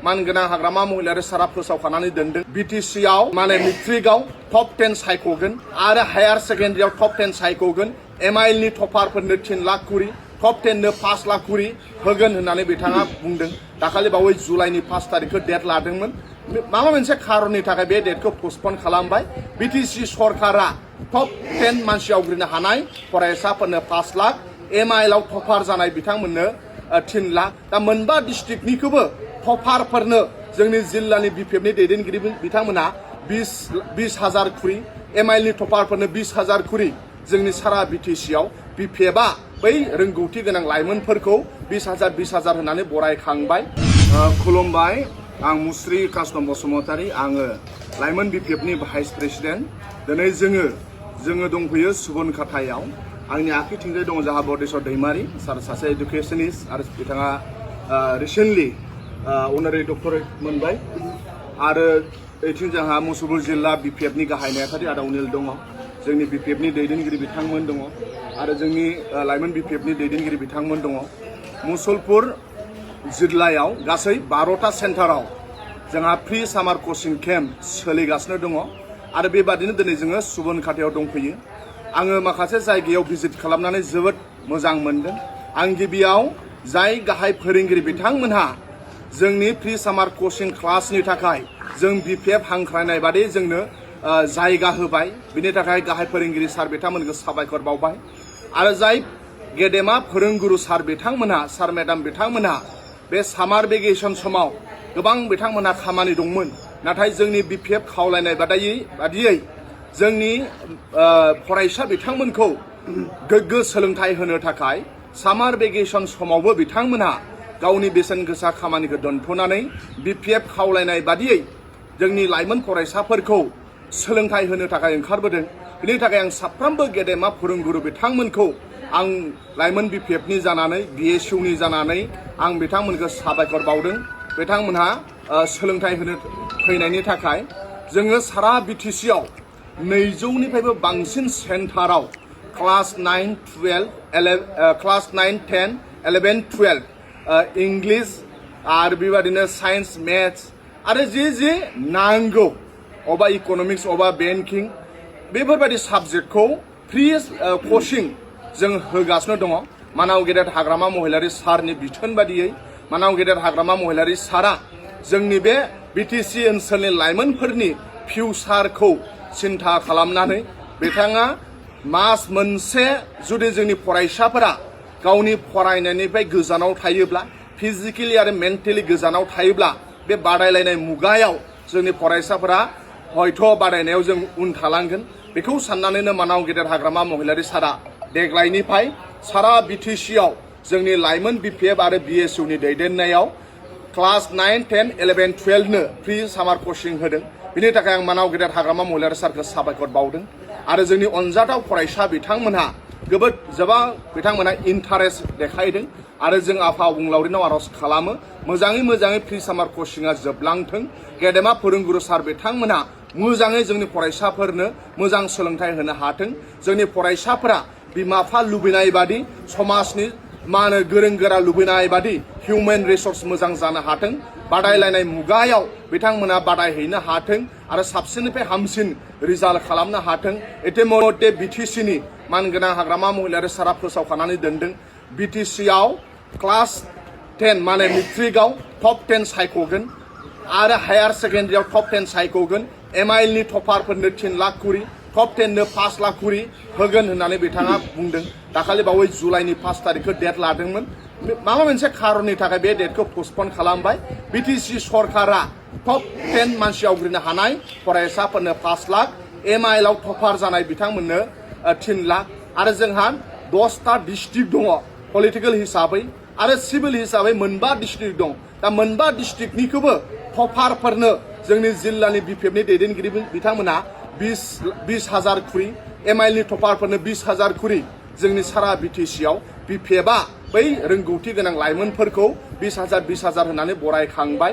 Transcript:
मानगोनां हाग्रामा महिलारि सारा फोसावखानानै दोनदों। बिटिसिआव माने मेट्रिकआव टप 10 सायख'गोन आरो हायार सेकेन्डारियाव टप 10 सायख'गोन। एमआइएलनि टपारफोरनो 3 लाख कुरि, टप 10नो 5 लाख कुरि होगोन होननानै बिथाङा बुंदों। दाखालि बावै जुलाइनि 5 तारिखखौ डेट लादोंमोन। माबा मोनसे खारननि थाखाय बे डेटखौ पस्टपन खालामबाय। बिटिसि सरकारा टप 10 मानसि आवग्रिनो हानाय फरायसाफोरनो 5 लाख, एमआइएलआव टपार जानाय बिथांमोननो 3 लाख। दा मोनबा डिस्ट्रिक्टनिखौबो टपारफोरनो जोंनि जिल्लानि बिपिएफनि दैदेनगिरि बिथांमोना 20,000 कुरि, एमआइएलनि टपारफोरनो 20,000 कुरि जोंनि सारा बिटिसिआव बिपिएफआ बै रोंगौथि गोनां लाइमोनफोरखौ 20,000 होननानै बरायखांबाय। खुलुमबाय, आं मुस्रि कासम बसुमतारी, आङो लाइमोन बिपिएफनि भाइस प्रेसिडेन्ट। दिनै जोङो दंफैयो सुबनखाथायाव। आंनि आखिथिंजाय दङ जोंहा बड'सा दैमारि सासे एडुकेसनिस्ट आरो बिथाङा रिसेन्टलि अनारि डक्टरेट मोनबाय। आरो ओइथिं जोंहा मुसलपुर जिल्ला बिपिएफनि गाहाय नेहाथारि आदा अनिल दङ, जोंनि बिपिएफनि दैदेनगिरि बिथांमोन दङ आरो जोंनि लाइमोन बिपिएफनि दैदेनगिरि बिथांमोन दङ। मुसलपुर जिल्लायाव गासै 12टा सेन्टाराव जोंहा फ्रि सामार कचिं केम्प सोलिगासिनो दङ आरो बेबादिनो दिनै जोङो सुबनखाथायाव दंफैयो। आङो माखासे जायगायाव भिजिट खालामनानै जोबोद मोजां मोनदों। आं गिबियाव जाय गाहाय फोरोंगिरि बिथांमोनहा जोंनि फ्रि सामार कचिं क्लासनि थाखाय जों बिपिएफ हांख्रायनाय बादि जोंनो जायगा होबाय, बिनि थाखाय गाहाय फोरोंगिरि सार बिथांमोनखौ साबायखर बावबाय। आरो जाय गेदेमा फोरोंगुरु सार बिथांमोनहा, सार मेडाम बिथांमोनहा बे सामार भेकेसन समाव गोबां बिथांमोनहा खामानि दंमोन, नाथाय जोंनि बिपिएफ खावलायनाय बादियै जोंनि फरायसा बिथांमोनखौ गोग्गो सोलोंथाइ होनो थाखाय सामार भेकेसन समावबो बिथांमोनहा गावनि बेसेन गोसा खामानिखौ दोनथ'नानै बिपिएफ खावलायनाय बादियै जोंनि लाइमोन फरायसाफोरखौ सोलोंथाइ होनो थाखाय ओंखारबोदों। बिनि थाखाय आं साफ्रोमबो गेदेमा फोरोंगुरु बिथांमोनखौ आं लाइमोन बिपिएफनि जानानै बिएसइउनि जानानै आं बिथांमोनखौ साबायखर बावदों। बिथांमोनहा सोलोंथाइ होनो फैनायनि थाखाय। जोङो सारा बिटिसिआव 200निफ्रायबो बांसिन सेन्टाराव क्लास 9, 10, 11, 12 इंलिश आरो बेबादिनो साइन्स, मेथ्स आरो जे नांगौ अबा इक'नमिक्स अबा बेंकिं बेफोरबायदि साबजेक्टखौ फ्रि कचिं जों होगासिनो दङ। मानाव गेदेर हाग्रामा महिलारि सारनि बिथोन बादियै मानाव गेदेर हाग्रामा महिलारि सारा जोंनि बे बिटिसि ओनसोलनि लाइमोनफोरनि फिउचारखौ सिन्था खालामनानै बिथाङा मास मोनसे जुदि जोंनि फरायसाफोरा गावनि फरायनायनिफ्राय गोजानाव थायोब्ला, फिजिकेलि आरो मेन्टेलि गोजानाव थायोब्ला बे बादायलायनाय मुगायाव जोंनि फरायसाफोरा हयथ' बादायनायाव जों उन थालांगोन। बेखौ साननानैनो मानाव गेदेर हाग्रामा महिलारि सारा देग्लायनिफ्राय सारा बिटिसिआव जोंनि लाइमोन बिपिएफ आरो बिएसइउनि दैदेननायाव क्लास 9, 10, 11, 12नो फ्रि सामार कचिं होदों। बिनि थाखाय आं मानाव गेदेर हाग्रामा महिलारि सारखौ साबायखर बावदों। आरो जोंनि अनजाथाव फरायसा बिथांमोनहा गोबां बिथांमोनहा इन्टारेस्ट देखायदों आरो जों आफा अबंलावरिनाव आर'ज खालामो मोजाङै फ्रि सामार कचिंआ जोबलांथों। गेदेमा फोरोंगुरु सार बिथांमोनहा मोजाङै जोंनि फरायसाफोरनो मोजां सोलोंथाइ होनो हाथों। जोंनि फरायसाफोरा बिमा बिफा लुबैनाय बादि, समाजनि गोरों गोरा लुबैनाय बादि हिउमेन रिसर्स मोजां जानो हाथों। बादायलायनाय मुगायाव बिथांमोना बादायहैनो हाथों आरो साबसिननिफ्राय हामसिन रिजाल्ट खालामनो हाथों। इतिमध्य बिटिसिनि मानगोनां हाग्रामा महिलारि सारा फोसावखानानै दोनदों। बिटिसिआव क्लास 10 मेट्रिकआव टप 10 सायख'गोन आरो हायार सेकेन्डारियाव टप 10 सायख'गोन। एमआइएलनि टपारफोरनो 3 लाख कुरि, टप 10नो 5 लाख कुरि होगोन होननानै बिथाङा बुंदों। दाखालि बावै जुलाइनि 5 तारिखखौ डेट लादोंमोन। माबा मोनसे खारननि थाखाय बे डेटखौ पस्टपन खालामबाय। बिटिसि सरकारा टप 10 मानसि आवग्रिनो हानाय फरायसाफोरनो 5 लाख, एमआइएलआव टपार जानाय बिथांमोननो 3 लाख। आरो जोंहा 10टा डिस्ट्रिक्ट दङ पलिटिकेल हिसाबै आरो सिभिल हिसाबै 9 डिस्ट्रिक्ट दं। दा 9 डिस्ट्रिक्टनिखौबो टपारफोरनो जोंनि जिल्लानि बिपिएफनि दैदेनगिरि बिथांमोना 20,000 कुरि, एमआइएलनि टपारफोरनो 20,000 कुरि जोंनि सारा बिटिसिआव बिपिएफआ बै रोंगौथि गोनां लाइमोनफोरखौ 20,000 होननानै बरायखांबाय।